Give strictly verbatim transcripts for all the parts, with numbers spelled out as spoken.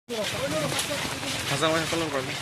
Hachal waisa kolom rwdi.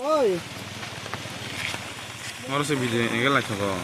Oi. Oro se video angle naithogo.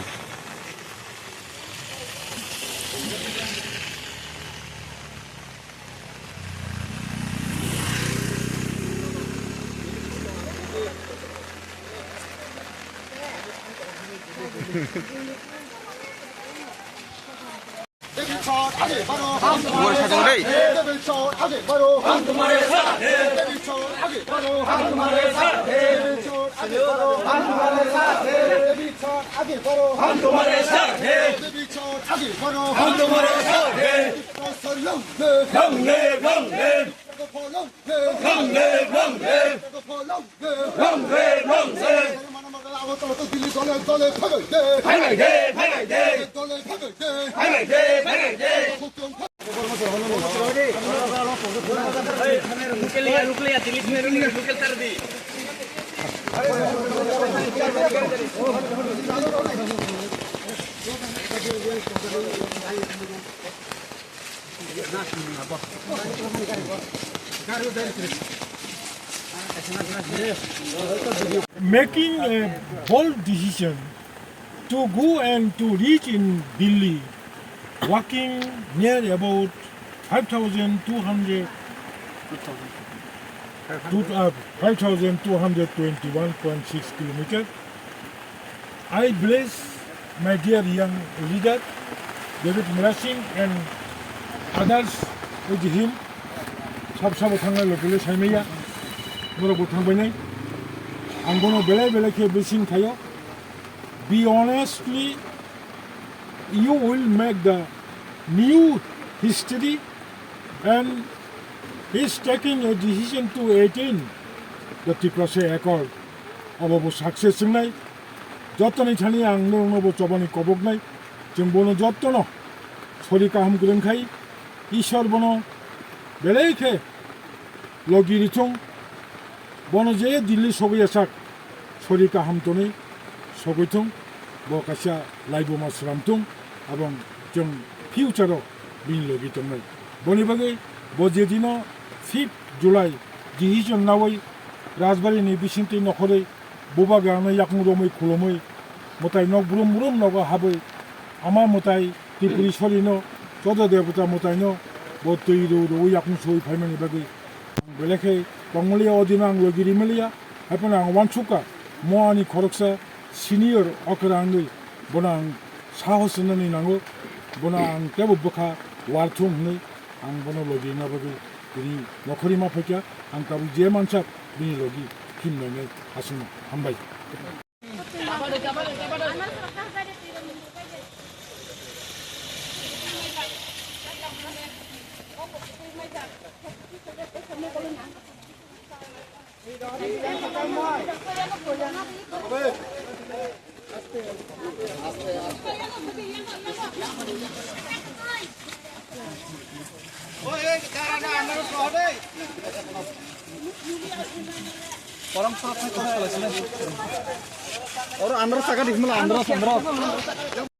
Making a bold decision to go and to reach in Delhi, walking near about five thousand two hundred, two, uh, five thousand two hundred twenty-one point six kilometer. I bless my dear young leader David Murasing and others with him. Sab sabo thangnai lokole saimaya, norok bo thangbainai. Ang bono belai belai khe bising thaio. Be honestly, you will make the new history, and he is taking a decision to attain the Tiprasa Accord. Obo bo success wngnai. Jotoni thani ang norokno bo chobani koboknai. Chwng bono jotono sori kaham kwrwng khai, Ishwar bono belai khe logi rithung, bono je Delhi sogwi asak sori kaham tonwi sogwi thung, bo kaisa laibuma sram thung, abong chwng future o bini logi tongnai. Boni bagwi bo je dino fifth July decision nawi Rajbari ni bisingtwi nokhorwi bubagrano yakung romwi khulumwi mwtai nok brum brum nogo habwi ama mwtai Tripuri sorino, Chodo Debota mwtaino bo twi rw rw yakung soi phaimani bagwi ang belai khe tongmaliya, o dino ang logi rimaliya, haiphano ang uansukha, mo ani khoroksa senior okra wngwi bono ang sahos rwnani nango, bono ang teibo bwkha warthung hwnwi ang bono logi rwna bagwi tini nokhorwi ma phaikha, ang tabuk je mansak bini logi himnai nai aswkno hambai. Oro andro saka di mala andro andro.